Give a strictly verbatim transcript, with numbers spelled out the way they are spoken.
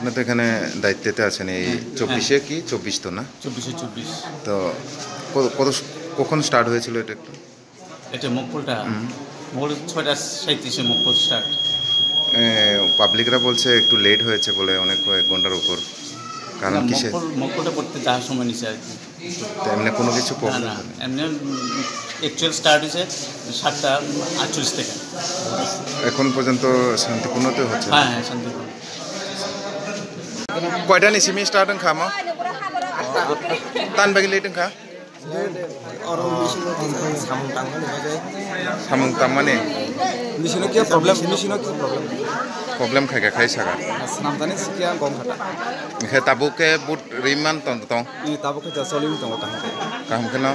আপনি তো এখানে দায়িত্বেতে আছেন এই হ্যাঁ, চব্বিশে হ্যাঁ। কি? চব্বিশ তো না? চব্বিশে চব্বিশ। তো ক-, কত স-, কখন স্টার্ট হয়েছিল এটা একটু? এটা মকপুলটা? হুম। মকপুল ছয়টা সাঁইত্রিশে মকপুল স্টার্ট। এ, পাবলিকরা বলছে একটু লেট হয়েছে বলে অনেক কয়েক ঘন্টার উপর। কারণ না, কিসে? মকপুল, মকপুলটা পড়তে যা সময় নিছে আর কি। তো এমনি কোনো কিছু না, প্রবলেম না, হয়নি? এমনি, উম, অ্যাকচুয়াল স্টার্ট হয়েছে সাতটা আটচল্লিশ থেকে। এখন পর্যন্ত শান্তিপূর্ণ তো হচ্ছে? হ্যাঁ, হ্যাঁ, শান্তিপূর্ণ। কয়টা নিছি মি স্টার্ট হন খামো? তান বাকি লেট হন খা? Oro machine o samung tangmani bagwi. Samung tangmani? Machine o khe problem, machine o khe problem. Problem khai kha khai saka. Swnamjani sikya gom khata. Khe tabuk khe but riman tong tong. Ni tabuk khe choli tongo kaham. Kaham khe no.